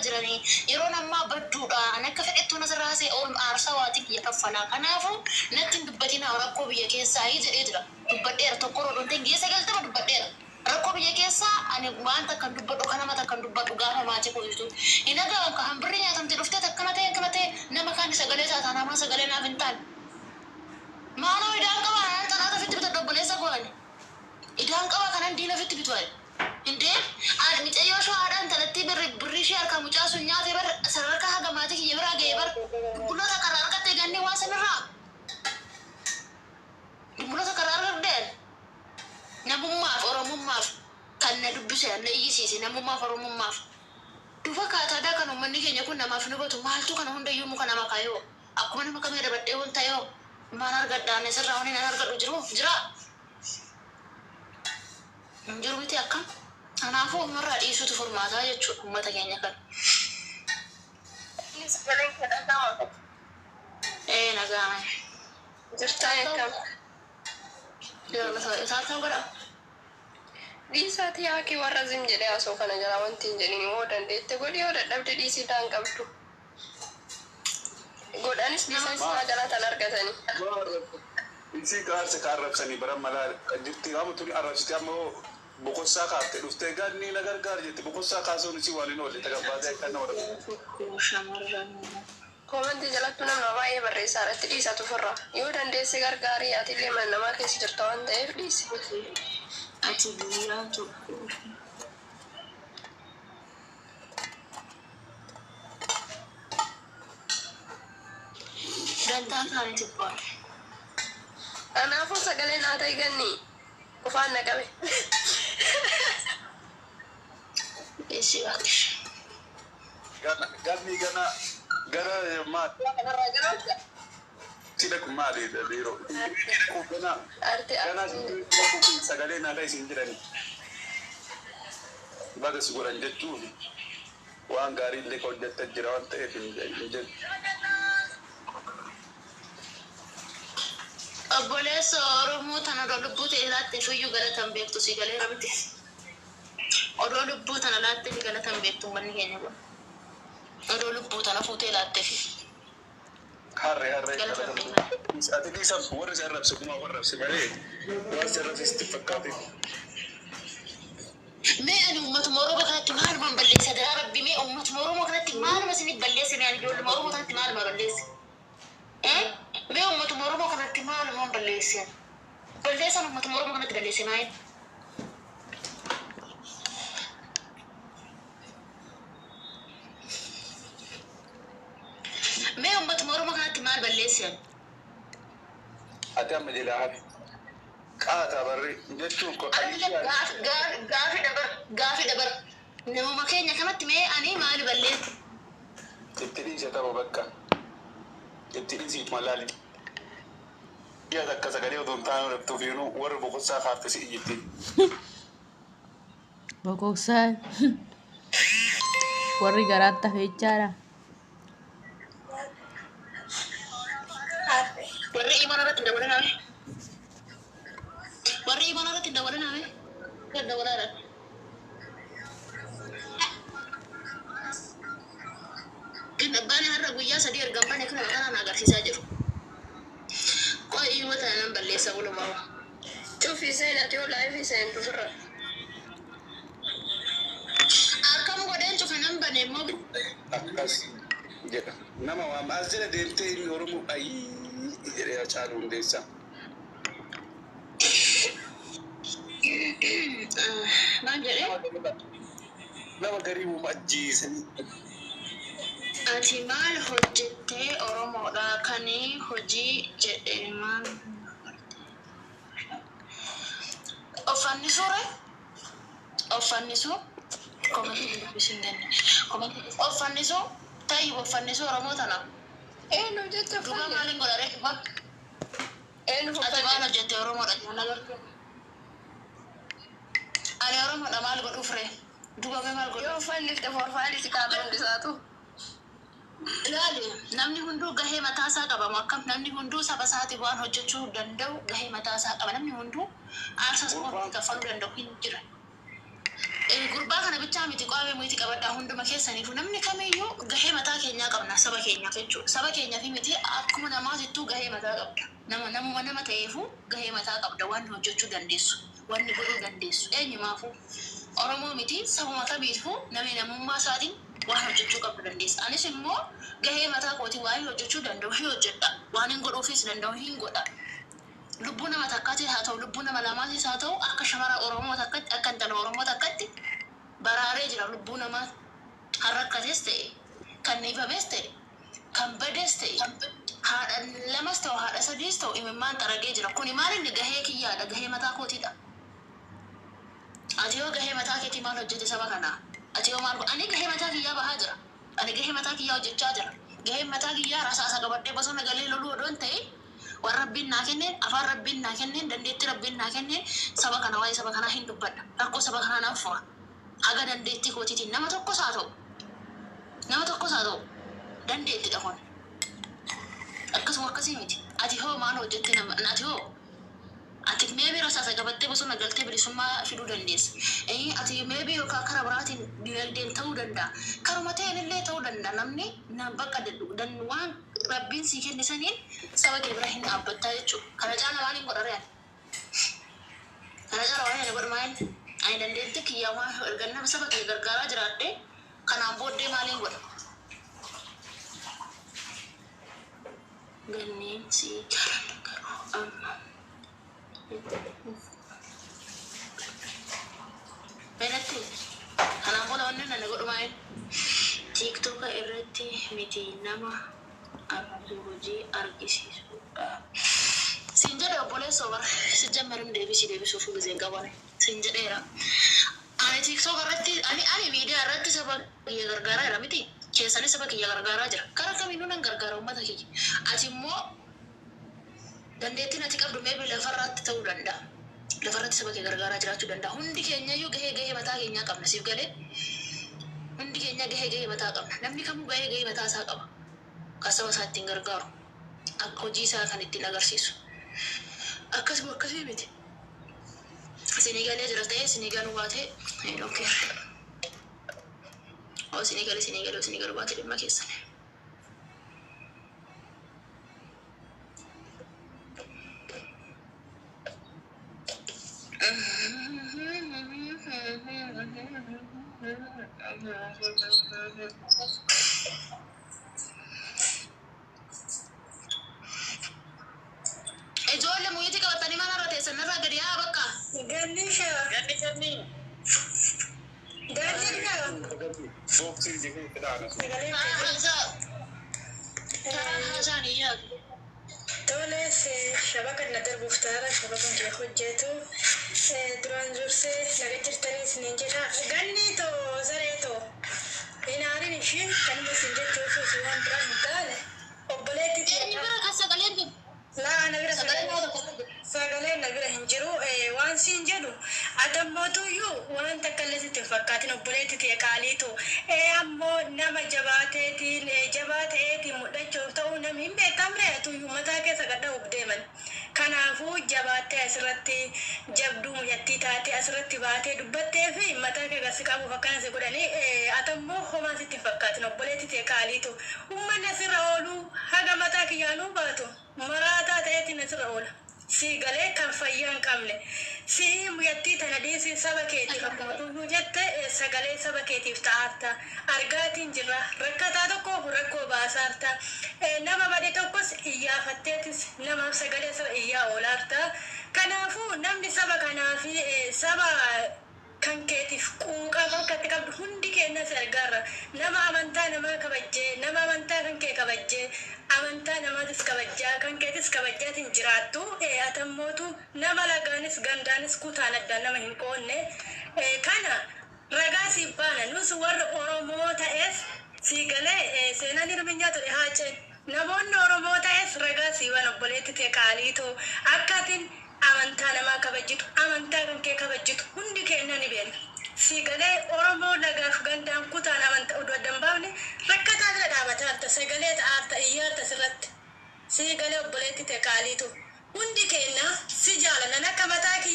jiranii. Yeroon ammaa badduudha. Ani akka fedhettuu nasirraa haasa'e ool aarsaa waatii kiyya kaffalaa. Kanaafuu natti hin dubbatinaa rakkoo biyya keessaa jedhee jira. Dubbadheera tokko roodon ta'e geessa galtama dubbadheera. Rakkoo biyya keessaa ani waan takkan dubbadhu kanama takkan dubbadhu gaafa maatii koo jirtu. Hin agaan ka hambirri nyaatamte dhuftee akkana ta'e akkana ta'e nama kaan sagalee isaa taanaa maa sagalee naaf hin taane. Maaloo idaan qaba anaan xalaata ofitti bitadhu obboleessa koo ani. Idaan qaba kanan diina ofitti bitu ani. Indee ani micayyoo sho'aadhaan talattii birri birri ishee harkaa mucaa sun nyaate bar sadarkaa haga maatii kiyya biraa ga'e bar dubbuloota karaa argatte ganni waan sanirraa dubbuloota karaa argadde namummaaf oromummaaf kan na dubbise na iyyisiise namummaaf oromummaaf. Dufa kaataadaa kan uummanni keenya kun namaaf hin hubatu maaltu kana hundayyuu muka nama kaayoo akkuma nama kamii dabadhee wanta yoo maal argadhaan asirraa wani nan argadhu jiru jira. Hin jiru miti akkam. Kanaafuu uummarraa dhiisuutu furmaataa jechuudha uummata keenya kana. Sagaleen kee dhaga'ama. Ee nagaa. Jirtaa akkam? Isaan ta'uu godha. Dhiisaatii haakii warra zim jedhee haasoo kana jala wanti hin jedhin yoo dandeette godhi yoo dadhabde dhiisii daan qabdu. Godhanis dhiisanis maa jalatan argatanii. Isii gaarsa ka arrabsanii bara malaa jirti amma tuni arrabsite ammoo boqossaa kaaftee dhuftee ganni na gargaar jetti boqossaa kaasuun isii waan hin oolle tagabbaatee akka nama dhabu. Shamarran. Koomantii jalattuu namni baay'ee barreessaa irratti dhiisatu ofirra. Yoo dandeesse gargaarii atillee mana namaa keessa jirta waan ta'eef dhiisi. Ati guyyaa tokko. Dantaa isaaniitiif bu'aadha. Kanaafuu sagaleen haa ta'e ganni qufaan na qabe. Isii waaqesha. Ganni gana gara maal Kanarraa gara si dhaqu maali dhiiroo gana Arte gana arte. sagalee naa ta'e isin jedhani baga si godhan jechuun waan gaarii illee ka hojjette jira waan ta'eef hin jedhu. Obboleessa Oromoo tana odoo lubbuu ta'e laatte fiyyuu galatan beektu si galeera miti. Odoo lubbuu tana laatte fi galatan beektu uummanni keenya kun. Odoo lubbuu tana fuutee laatte fi Harree harree galatan beekan. Ati dhiisa warri si arrabse kuma arrabse malee waan si arrabse sitti fakkaate. Mee ani uummatuma Oromoo kanatti maaluma balleessa daraa rabbi mee uummatuma Oromoo kanatti maaluma isiniif balleesse mee ani ijoolluma Oromoo kanatti maaluma balleesse? Eh? Mee uummatuma Oromoo kanatti maaluma balleesse? Balleessaan uummatuma Oromoo kanatti balleesse maayil? Mee uummatuma Oromoo kanatti maal balleesse? Ati amma jalaa hafi. Qaata barri jechuun ko Gaafi dabar gaafi dabar namuma keenya kanatti mee ani maali balleesse? Itti dhiise tapha bakka. Itti dhiisiit malaali. Biyya takka sagalee otoo hin taane dhabtuuf yeroo warri boqossaa kaafte si iyyitti. Boqoqsaa warri garaatti hafe jechaadha. Warri imaan irratti hin dabalanaa. Warri imaan irratti hin dabalanaa. Dabalaadha. ግን abbaan har'a guyyaa sadii erga bane kana kanaan agarsiisaa jiru. Qoy iyyuu tana nan balleessa walumaa. Cufi seenati yoo live seentu ofirra. Akkam godheen cufe nan bane immoo Akkas jedha. Nama waan as jala deemtee inni Oromoo ayii jedhee Hacaaluu Hundeessaa. Maal jedhee? Nama garii uuma ajjeesanii. Ati maal hojjettee Oromoodha kan hojii jedhe maal Uffannisuu re? Uffannisuu? Komentii dubbisuu hin dandeenye. Uffannisuu? Tayyib uffannisuu Oromoo tana. Eenyu jecha Duuba uffanne? maaliin godha ree duuba? Eenyu Ati uffanne? maal hojjette Oromoodha jedhan agartuu? Ani Oromoodha maal godhuuf ree? Duuba mee maal Yoo godhuuf? uffannifte forfaali si kaaba hundisaatu. Ilaali, namni hunduu gahee mataa isaa qaba. Akkam namni hunduu saba isaatiif waan hojjechuu danda'u gahee mataa isaa qaba. Namni hunduu aarsaa saba ofii kaffaluu danda'u hin jira. Gurbaa kana bichaa miti, qaamee muyti qabadhaa hunduma keessaniifu namni kamiyyuu gahee mataa keenyaa qabna saba keenyaaf jechuudha. Saba keenyaaf miti, akkuma namaatittuu gahee mataa qabda. Nama namuma nama ta'eefu gahee mataa qabda, waan hojjechuu dandeessu, wanni godhuu dandeessu eenyumaafuu. Oromoo miti, sabuma kamiifuu namni namummaa isaatiin waan hojjechuu qabdu dandeessa. Anis immoo gahee mataa kootii waan hojjechuu danda'u hin hojjedha. Waan hin godhuufis danda'u hin godha. Lubbuu nama takkaatis haa ta'u, lubbuu nama lamaatis haa ta'u, akka shamara Oromoo takkatti, akka intala Oromoo takkatti baraaree jira lubbuu namaa. Harrakkates ta'e, kan dhiibames ta'e, kan bades ta'e, haadha lamas ta'u, haadha sadiis ta'u, imimmaan xaragee jira. Kuni maal inni gahee kiyyaadha, gahee mataa kootiidha. Ati yoo gahee mataa keetii maal hojjete saba kanaa? Ati yoo maal? Ani gahee mataa kiyyaa bahaa jira. Ani gahee mataa kiyyaa hojjechaa jira. Gaheen mataa kiyyaa rasaasa qabadhee bosona galee loluu odoo hin ta'in, waan Rabbiin naa kenneen, afaan Rabbiin naa kenneen, dandeettii Rabbiin naa kenneen saba kana, waa'ee saba kanaa hin dubbadha. Rakkoo saba kanaa nan fura. Haga dandeettii kootiitiin nama tokkos haa ta'u. Nama tokkos haa ta'u. Dandeettiidha kun. Akkasuma akkasii miti. Ati hoo maal hojjette nama? Ati hoo? Ati maybe rasaasa qabattee bosona galtee bilisummaa fiduu dandeessa. Ati maybe yookaan karaa biraatiin dinagdeen ta'uu danda'a. Karuma ta'een illee ta'uu danda'a. Namni bakka waan Rabbiin sii kenne saniin saba kee bira hin dhaabbattaa jechuudha. Kana caala maal hin godha ree? Kana caala waan ani godhu maal? Ani dandeettii kiyyaa waan erga nama saba kiyya gargaaraa jiraadhe, kanaan booddee maaliin godha? Ganneen si jaaladha garuu amma. Beelatti kanaan booda wanni ani godhu maal? TikToka irratti miti, nama arrabsu hojii argisiisudha. Siin jedhe obboleessoo, bara si jammarin deebisii deebisuuf gizeen qaban siin jedheera. Ani TikTok irratti ani miidiyaa irratti saba kiyya gargaaraa jira miti. Keessanis saba kiyya gargaaraa jira. Karaa kamiinuu nan gargaara uummata kiyya. Ati immoo dandeettiin ati qabdu maybe lafarratti ta'uu danda'a. Lafarratti saba kee gargaaraa jiraachuu danda'a. Hundi keenyayyuu gahee gahee mataa keenyaa qabna, siif galee. Hundi keenya gahee gahee mataa qabna. Namni kamuu gahee gahee mataa isaa qaba. Kan saba isaa ittiin gargaaru. Akka hojii isaa kan ittiin agarsiisu. Akkasuma akkasii miti. Isinii galee jira ta'ee, isinii galuu baatee I don't care. Oo isinii galee, isinii galuu, isinii galuu baatee dhimma keessan. Ijoollee muyyitii qabatanii mana irra teessan irraa gadi haa bakka. Gannisha. Ganni ganni. Gannisha. Booksii jedhee itti dhaana. Sagalee Karaa haasaa karaa haasaan iyyaatu. Toles, shabaka na darbuuf taara shabakan kee hojjetu duraan dursee naga jirtanii isiniin jedha. Ganni too, saree too, hin aarin ishee kanuma isin jechuuf waan biraa hin taane obboleetti Eenyu bira kan sagaleen jiru? Laa, na bira Sagaleen sagalee nama tokko jiru. Sagaleen na bira hin jiru. Waan siin jedhu, adammootuyyuu waan takka illee sitti hin fakkaatin, obboleetti ta'e qaaliitu. Ammoo nama jabaateetiin jabaa ta'eetiin mul'achuuf ta'uu namni hin beekamne atuyyuu mataa keessa gadha'uuf deeman. Kanaafuu jabaattee asirratti jabduu mucattii taatee asirratti baatee dubbattee fi mataa kee gasi qabuuf akkana si godhanii, atammoo homaa sitti hin fakkaatin, obboleetti ta'e qaaliitu. Uummanni asirra oolu haga mataa kiyyaanuu baatu maraataa ta'eetiin asirra oola. Si galee, kan fayyaa hin qabne. Si mucattii tana dhiisi, saba keetiif akkuma tuyyuu jette sagalee saba keetiif ta'aarta. Argaatiin jirra. Rakkataa tokkoof rakkoo baasaarta. Nama bade tokkos iyyaafatteetis namaaf sagalee saba iyyaa oolaarta. Kanaafuu namni saba kanaa fi saba kan keetiif quuqama akkatti qabdu hundi keenya si argaarra. Nama amantaa namaa kabajjee, nama amantaa kan kee kabajjee, amantaa namaatis kabajjaa, kan keetis kabajjaatiin jiraattu, atammootu nama lagaanis gandaanis kutaan addaan nama hin qoonne kana ragaa siif baana. Nus warra Oromoo ta'ees sii galee, seenaan hirminyaa ture haaceen. Namoonni Oromoo ta'es ragaa sii baana, obboleetti ta'e qaaliitoo, akka atin amantaa namaa kabajjitu, amantaa kan kee kabajjitu hundi keenya ni beekna. Si galee, Oromoo lagaaf gandaan kutaan amantaa oduu adda hin baafne rakkataa bira dhaabataarta, sagalee ta'aarta, iyyaarta sirratti. Si galee, obboleetti ta'e qaaliitu, hundi keenya si jaalannan akka mataa kiyya.